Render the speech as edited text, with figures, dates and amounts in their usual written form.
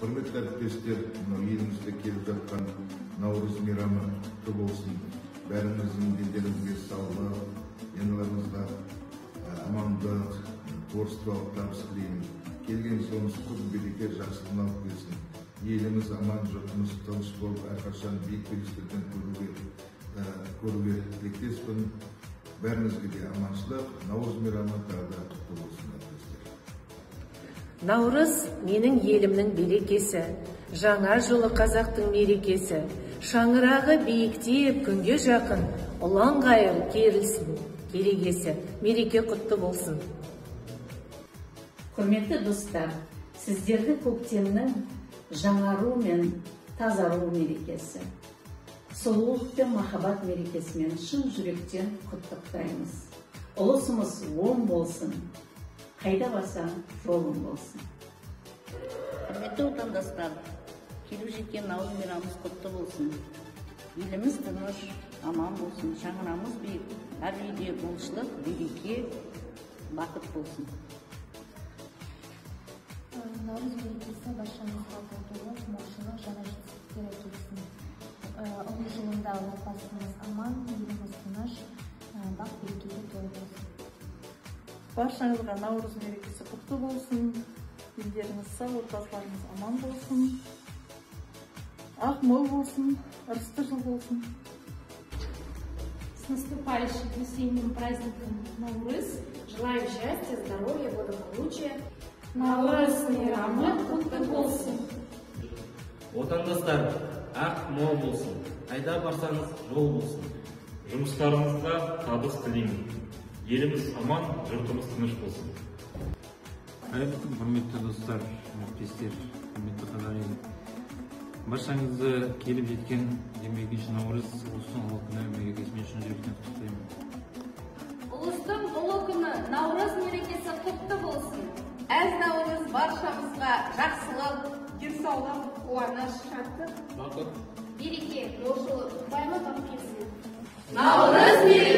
Құрметті әріптестер, мынау елімізде келіп жатқан Наурыз мейрамы құтты болсын. Бәріміздің дендерімізге саулық, жандарымызға амандық, творчестволық табыс тілеймін. Келген жылымыз құт береке, жақсылығын алып келсін. Еліміз аман, жұртымыз тыныш болып, әрқашан биік белестерден көруге тілектеспін. Бәріңізге де аманшылық, Наурыз мейрамы тағы да құтты болсын, әріптестер. Наурыз менің елімнің берекесі, жаңа жылы қазақтың мерекесі. Шаңырағы биіктеп күнге жақын, ұлан-ғайыр керілсін керегесі. Мереке құтты болсын. Құрметті достар, сіздерді көктемнің жаңару мен тазару мерекесі, сұлулық пен махаббат мерекесімен шын жүректен құттықтаймыз. Ұлысымыз оң болсын, қайда барсаң жолың болсын. Құрметті отандастар, келіп жеткен Наурыз мейрамымыз құтты болсын. Еліміз тыныш, аман болсын, шаңырағымыз биік, әр үйде молшылық, береке, бақыт болсын. Наурыз мерекесі баршамызға татулық, молшылық, жаңа жетістіктер әкелсін. Ұлы жылында отбасымыз аман, еліміз тыныш, бақ берекеге толы болсын. Баршаңызға Наурыз мерекесі құтты болсын. Дендеріңіз сау, отбасыларыңыз аман болсын. Ақ мол болсын, ырысты жыл болсын. С наступающим весенним праздником Наурыз! Желаю счастья, здоровья, благополучия. Наурыз мейрамы құтты болсын. Отандастар, ақ мол болсын. Қайда барсаңыз жол болсын. Жұмыстарыңызға табыс тілеймін. Еліміз аман, жұртымыз тыныш болсын. Қайырлы күн, құрметті достар, әріптестер, құрметті қазақ елі. Баршаңызды келіп жеткен 22 наурыз ұлыстың ұлы күні мерекесімен шын жүректен құттықтаймын. Ұлыстың ұлы күні Наурыз мерекесі құтты болсын. Әз Наурыз баршамызға жақсылық, денсаулық, қуаныш, шаттық, бақыт, береке, молшылық, байлық алып келсін. Наурыз мерекесі